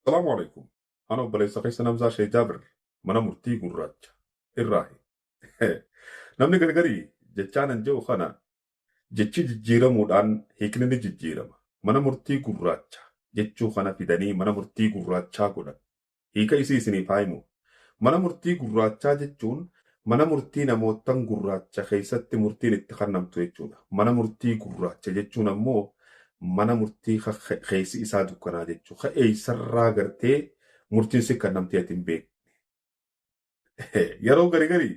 Salaamu alaikum. Ana obboleessa keessan Hamzaa Sheek Jaabir mana murtii gurraacha irraahi. Namni gargarii jechaan an jedhu kana jechi jijjiiramuudhaan hiikni ni jijjiirama. Mana murtii gurraacha jechuu kana fidanii mana murtii gurraachaa godhan. Hiika isii isiniif haa himu. Mana murtii gurraachaa jechuun mana murtii namoottan gurraacha keessatti murtiin itti kannamtu jechuudha. Mana murtii gurraacha jechuun ammoo mana murtii ka keessi isaa dukkanaa jechuudha. Ka eessarraa gartee murtiin si kannamtee ati hin beekne. Yeroo gari gari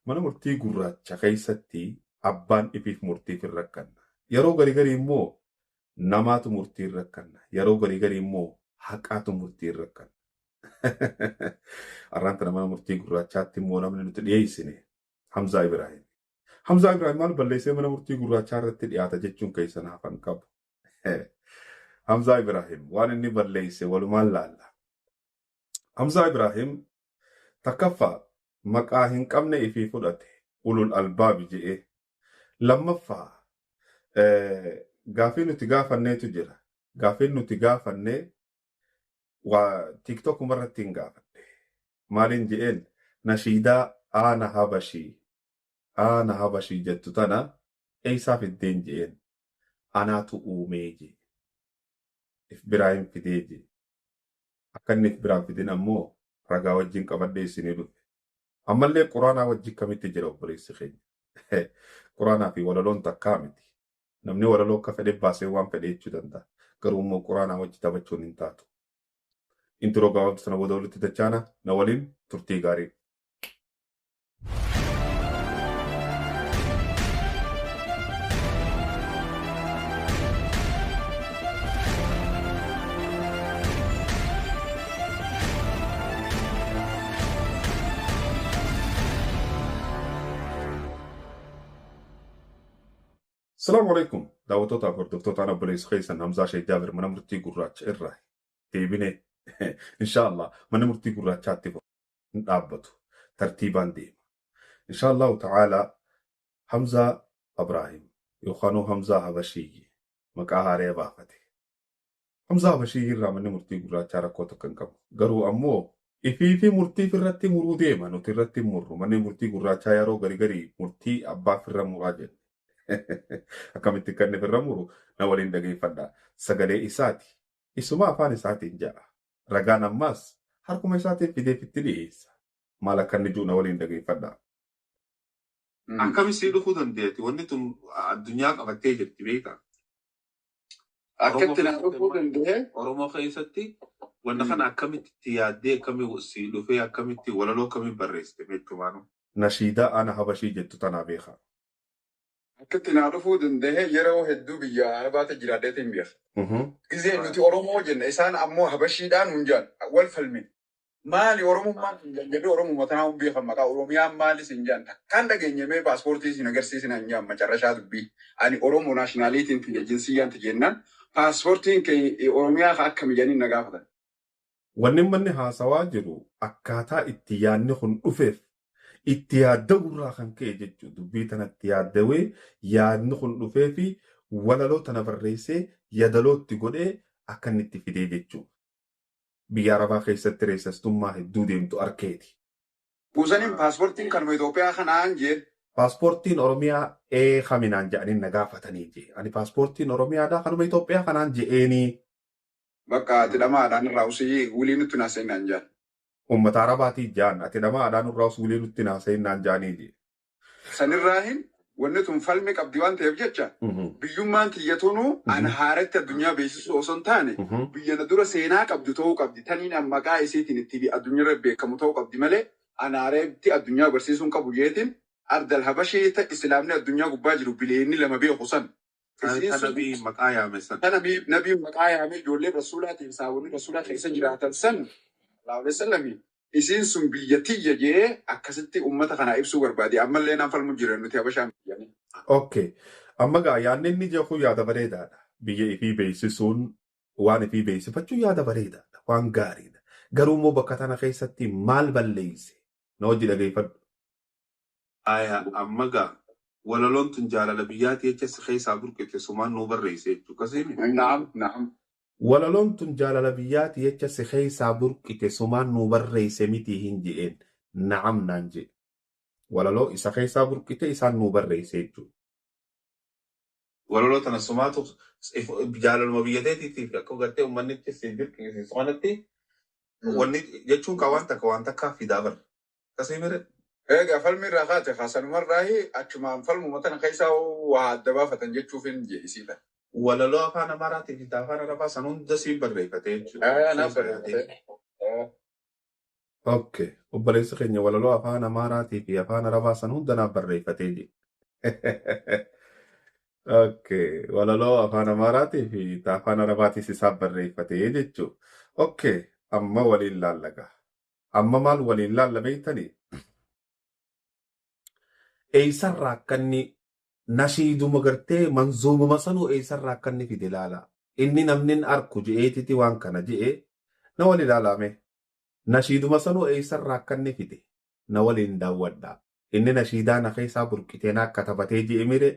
mana murtii gurraacha keessatti abbaan ifiif murtiif hin rakkanna. Yeroo gari gari immoo namaatu murtii hin rakkanna. Yeroo gari gari immoo haqaatu murtii hin rakkanna. Arraan tana mana murtii gurraachaatti immoo namni nuti dhiyeessine Hamzaa Ibraahim. Hamzaa Ibraahim maal balleessee mana murtii gurraachaa irratti dhiyaata jechuun keessan hafan qabu. Hamzaa Ibraahim waan inni balleesse walumaan laalla. Hamzaa Ibraahim takkaffaa maqaa hin qabne ifii fudhate ulul albaabi je'ee. Lammaffaa gaafii nuti gaafanneetu jira. Gaafiin nuti gaafanne waa TikTokuma irratti hin gaafadhe. Maaliin je'een nashiidaa aana habashii aana habashii jettu tana eeysaa fiddeen je'een anaatu uumee jee. If biraa hin fidee jee. Akka inni if biraan fidin ammoo ragaa wajjin qabadhee isinii dhufe. Ammallee Quraanaa wajji kamitti jira obboleessi keenya. Quraanaa fi walaloon takkaa miti. Namni walaloo akka fedhe baasee waan fedhe jechuu danda'a. Garuu immoo Quraanaa wajji taphachuun hin taatu. Intiroo gabaabdu sana booda walitti dachaana na waliin turtii gaarii. Salaamu alaikum daawwattootaaf hordoftootaan obboleessi keessan Hamzaa Sheek Jaabir mana murtii gurraacha irraa deebine inshaallah mana murtii gurraachaatti hin dhaabbatu tartiibaan deema inshaallahu ta'aalaa Hamzaa Abraahim yookaanuu Hamzaa Habashiyyi maqaa haaraya baafate. Hamzaa Habashiyyi irraa manni murtii gurraachaa rakkoo takka hin qabu. Garuu ammoo ifiifi murtii firratti muruu deema nuti irratti hin murru. Manni murtii gurraachaa yeroo gari gari murtii abbaa firra muraa jenne. Akkamitti akka inni firra muru na waliin dhageeffadha. Sagalee isaati. Isuma afaan isaatiin ja'a. Ragaan ammaas harkuma isaatiin fideef itti dhiyeessa. Maal akka inni ji'u na waliin dhageeffadha. Akkami sii dhufuu dandeetti? Wanni tun addunyaa qabattee jirti beektaa? Akka Oromoo itti naa keessatti dhufuu amma danda'e. Oromoo keessatti wanna kana akkamitti itti yaaddee akkami sii dhufee akkamitti walaloo akkamii barreessite beektumaanu? Nashiidaa ana habashii jettu tanaa beekaa. Akka itti naa dhufuu danda'e yeroo hedduu biyya Arabaatti jiraadheetiin beeka. Gizee nuti Oromoo jenna isaan ammoo Habashiidhaa nuun jedhan wal falmine. Maali Oromummaan hin jedhan jedhu Oromuma tanaa hin beekan maqaa Oromiyaan maali sin jedhan takkaan dhageenye mee paaspoortii sin agarsiisina hin jedhan macarrashaa dubbii. Ani Oromoo naashinaaliitiin tiyya jinsiyyaan tiyya jennaan paaspoortiin kee Oromiyaa ka akkami jedhanii na gaafatan. Wanni manni haasawaa jiru akkaataa itti yaadni kun dhufeef itti yaadda'urraa kan ka'e jechuudha. Dubbii tana itti yaaddawee yaadni kun dhufee fi walaloo tana barreessee yadaloo itti godhee akka inni itti fidee jechuudha. Biyya Arabaa keessatti reessastummaa hedduu deemtu arkeeti. Buusaniin paaspoortiin kanuma Itoophiyaa kanaan jeen. Paaspoortiin Oromiyaa ee kaminaan jedhanii na gaafatanii jee. Ani paaspoortiin Oromiyaadhaa kanuma Itoophiyaa kanaan je'eenii. Bakka ati dhamaadhaan irraa usii wulii nutti hin haasa'in naan jaan. Ummata Arabaatii jaan ati dhamaadhaan nurraa us wulii nutti hin haasa'in naan jaanii jee. Sanirraahin wanni tun falmi qabdi waan ta'eef jecha biyyummaan tiyya tunuu ana haaratti addunyaa beeksisuu osoo hin taane biyya na dura seenaa qabdu ta'uu qabdi taniin an maqaa isiitiin itti addunyaarra beekamu ta'uu qabdi malee ana haaratti addunyaa barsiisuu hin qabu jeetiin ardal habashii ta islaamni addunyaa gubbaa jiru bileenni lama beeku san Isiin Ta sun nabii maqaa yaame san. ta nabii nabiin maqaa yaamee ijoolleen rasuulaatiif sahaabonni rasuulaa keessa jiraatan san sallallahu alaihi wasallami isiin sun biyya tiyya jee akkasitti ummata kanaa ibsuu barbaade ammallee naan falmu jira nuti habashaa miti jedhanii. Okay. Amma gaa yaadni inni jedhu kun yaada bareedaadha. Biyya ifii beeksisuun waan ifii beeksifachuun yaada bareedaadha. Waan gaariidha. Garuu immoo bakka tana keessatti maal balleeyse? Na wajji dhageeffadhu. Aya amma gaa walaloon tun jaalala biyyaati jecha si keessaa burqite sumaan nuu barreesse jechuu akkasiimi? Na'am na'am. Walaloon tun jaalala biyyaati jecha si keessaa burqite sumaan nuu barreeyse mitii hin je'een. Na'am naan je'e. Walaloo isa keessaa burqite isaan nuu barreeyse jechuudha. Walaloo tana sumaatu jaalaluma biyya teetiitiif akka gartee ummanni itti si dirqisiisu kanatti wanni jechuun kaa waan takka waan takkaa fidaa bar. Akkasii mire? Egaa falmi irraa kaate kaasanumarraahi achumaan falmuma tana keessaa waa adda baafatan jechuufin je isiidha. Walaloo afaan Amaaraatii fi afaan Arabaa san hunda siin barreeffate jechuudha. Naaf barreeffate. Okay. Obboleessi keenya walaloo afaan Amaaraatii fi afaan Arabaa san hunda naaf barreeffatee jira. Okay. Walaloo afaan Amaaraatii fi afaan Arabaatiis isaaf barreeffatee jechuudha. Okay. Amma waliin laallaga. Amma maal waliin laalla beektanii? Eessarraa akka inni nashiiduma gartee manzuumuma sanuu eessarraa akka inni fide ilaala. Inni namni hin arku je'eetiti waan kana je'e na wal ilaalame. Nashiiduma sanuu eessarraa akka inni fide na waliin daawwadha. Inni nashiidaa na keessaa burqitee na akka taphatee je'e mire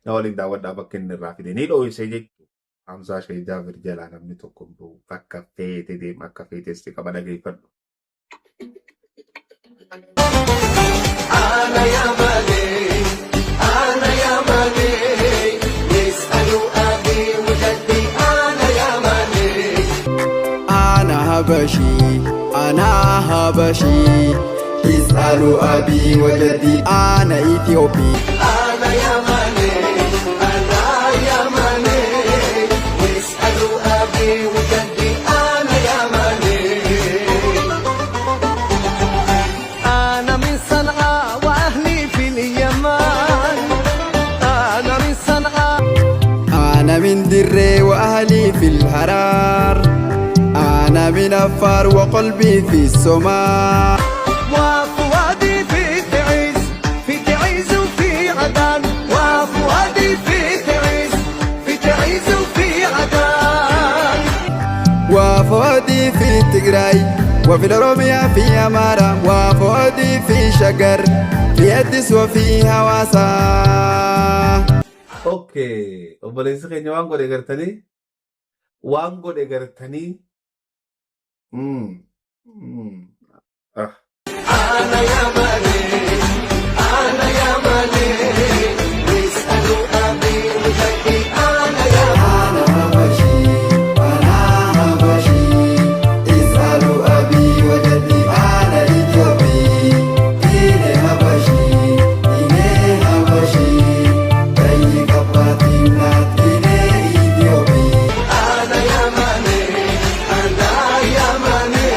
na waliin daawwadhaa bakka inni irraa fide. Ni dhooyse jechuudha. Hamzaa Shee Jaabir jalaa namni tokko hin bahu. Bakka feete deema akka feetes si qaba dhageeffadhu. أنا يا مالي أنا يا مالي يسألوا أبي وجدي أنا يا مالي أنا هبشي أنا هبشي اسألوا أبي وجدي أنا إثيوبي. أنا يا مالي أنا يا مالي يسألوا أبي وجدي أنا يا مالي. أنا من صنعاء وأهلي في اليمن، أنا من صنعاء. أنا من دري وأهلي في الهرار، أنا من أفار وقلبي في السماء. وفؤادي في تعيز، في تعيز وفي عدن، وفؤادي في تعيز، في تعيز وفي عدن. وفؤادي في تجراي وفي الأوروميا في أمارة، وفؤادي في شجر في أديس وفي هواسا. Okay. Obboleessi keenya waan godhe gartanii? Waan godhe gartanii? Ah. أنا يا مالي أنا يا مالي يسألوا أبي وجدي أنا يا أنا هبشي أنا هبشي اسألوا أبي وجدي أنا إثيوبي. إني هبشي إني هبشي أي كباتي نات إني إثيوبي. أنا يا مالي أنا يا مالي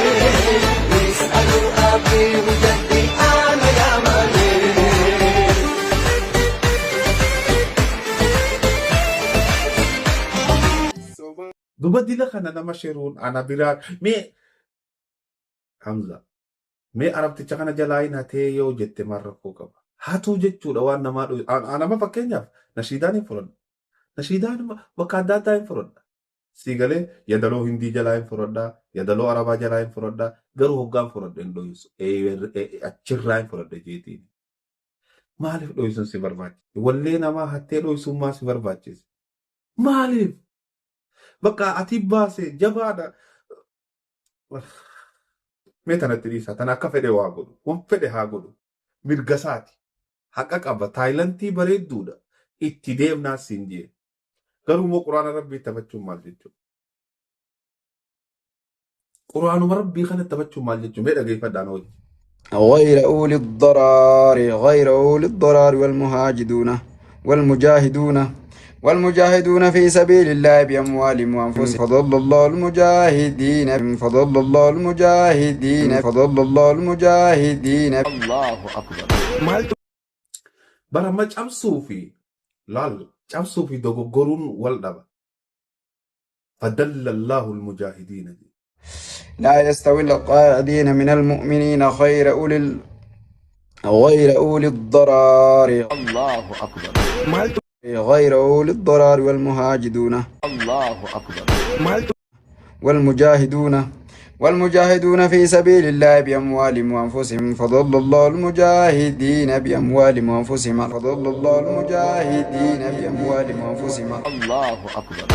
يسألوا أبي وجدي أنا يا مالي. Duba dila kana nama shiruun ana biraa mee Hamza mee arabticha kana jalaa hin hatee yoo jette maal rakkoo qaba? Hatuu jechuudha waan namaa dhufu. Anama fakkeenyaaf nashiidaan hin fudhadhu. Nashiidaan bakka adda addaa hin fudhadha. Siigalee yadaloo hindii jalaa hin fudhadha. Yadaloo arabaa jalaa hin fudhadha. Garuu hoggaan fudhadha hin dho'isu. Achirraa hin fudhadha jeetiin. Maaliif dho'isuun si barbaachise? Wallee namaa hattee dho'isuun maa si barbaachise? Maaliif? Bakka ati baase jabaadha. Mee tanatti dhiisaa. Tana akka fedhe waa godhu. Wan fedhe haa godhu. Mirga isaati. Haqa qaba. Taayilantii bareedduudha. Itti deemnaa siin jee. Garuu immoo quraana rabbii taphachuun maal jechuudha? Quraanuma rabbii kana taphachuun maal jechuudha? Mee dhageeffadhaan hojii. غير أولي الضرار غير أولي الضرار والمهاجدون والمجاهدون والمجاهدون في سبيل الله بأموالهم وأنفسهم فضل الله المجاهدين فضل الله المجاهدين فضل الله المجاهدين. الله أكبر. Bara amma cabsuu fi laal cabsuu fi dogoggoruun wal dhaba. فضل الله المجاهدين. لا يستوي القاعدين من المؤمنين غير أولي غير أولي الضرار الله أكبر. غير أولي الضرار والمهاجدون الله أكبر. والمجاهدون والمجاهدون في سبيل الله بأموالهم وأنفسهم فضل الله المجاهدين بأموالهم وأنفسهم فضل الله المجاهدين بأموالهم وأنفسهم. الله أكبر.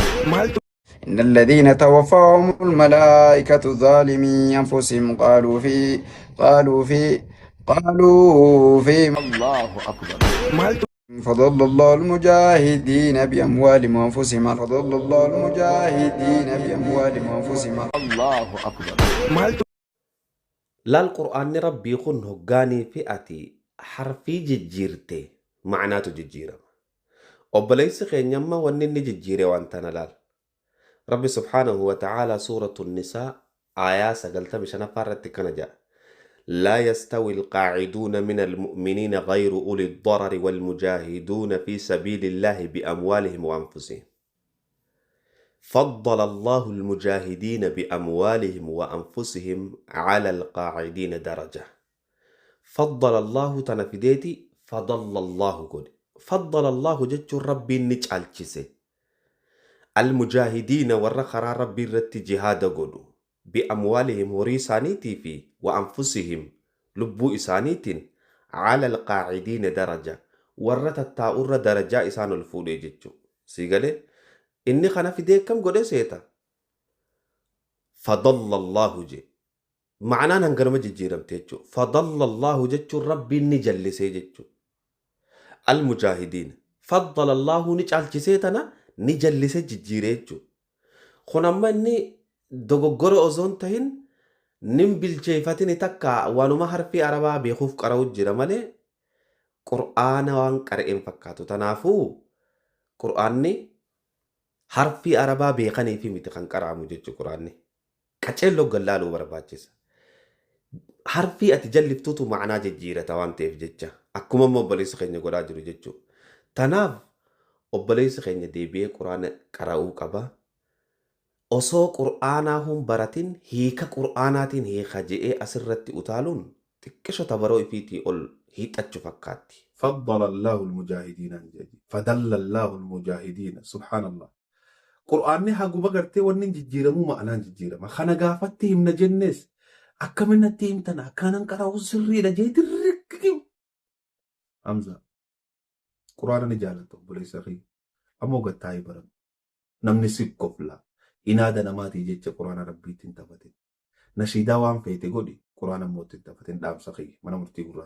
إن الذين توفاهم الملائكة ظالمي أنفسهم قالوا في قالوا في قالوا في الله أكبر. فضل الله المجاهدين بأموالهم وأنفسهم فضل الله المجاهدين بأموالهم وأنفسهم الله أكبر. Laal, Qur'aanni Rabbii kun hoggaanii fi ati harfii jijjiirte macnaatu jijjiirama. Obboleessi keenya amma wanni inni jijjiire waan tana laal. Rabbi سبحانه وتعالى suuratu Nisaa aayaa 95ffaa irratti kana jedha. لا يستوي القاعدون من المؤمنين غير أولي الضرر والمجاهدون في سبيل الله بأموالهم وأنفسهم. فضل الله المجاهدين بأموالهم وأنفسهم على القاعدين درجة. فضل الله tana fideeti فضل الله godhe. فضل الله jechuun Rabbiin ni caalchise. المجاهدين warra karaa Rabbii irratti jihaada godhu. بأموالهم horii isaaniitii fi وأنفسهم lubbuu isaaniitiin على القاعدين درجة warra tattaa'urra darajaa isaan ol fuudhee jechuudha. Sii galee inni kana fidee akkam godhe seeta? فضل الله je. Ma'anaan hanganuma jijjiiramte jechuudha. فضل الله jechuun Rabbiin ni jallisee jechuudha. المجاهدين. فضل الله ni caalchisee tana ni jallisee jijjiiree jechuudha. Kun amma inni dogoggora osoo hin tahin nin bilcheeffatin takka waanuma harfii Arabaa beekuuf qara'u jira malee Qur'aana waan qara'een fakkaatu. Tanaafuu Qur'aanni harfii Arabaa beekanii fi miti kan qara'amu jechuudha Qur'aanni. Qaceelloo gallaaluu barbaachisa. Harfii ati jalliftuutu ma'anaa jijjiirata waan ta'eef jecha akkuma amma obboleessi keenya godhaa jiru jechuudha. Tanaaf obboleessi keenya deebi'ee Qur'aana qara'uu qaba. Osoo Qur'aanaa hun baratin hiika Qur'aanaatiin hiika je'ee asirratti utaaluun xiqqisho tabaroo ifiitii ol hiixachu fakkaatti. فضل الله المجاهدين jedhi. فضل الله المجاهدين، سبحان الله. Qur'aanni haguma gartee wanni jijjiiramuu ma'anaan jijjiirama. Kana gaafatti himna jennees akkamin natti himtan, akkaanan qara'u sirriidha jee dirriqqi. Hamza, Qur'aana ni jaalatta, obboleessa kiyya. Ammoo gattaa'ee baratu. Namni si kofla. Inaada namaatii jecha Qur'aana Rabbiitti hin taphatin. Nashiidaa waan feete godhi, Qur'aana immoo itti hin taphatin, dhaamsa kiyya mana murtii gurraa.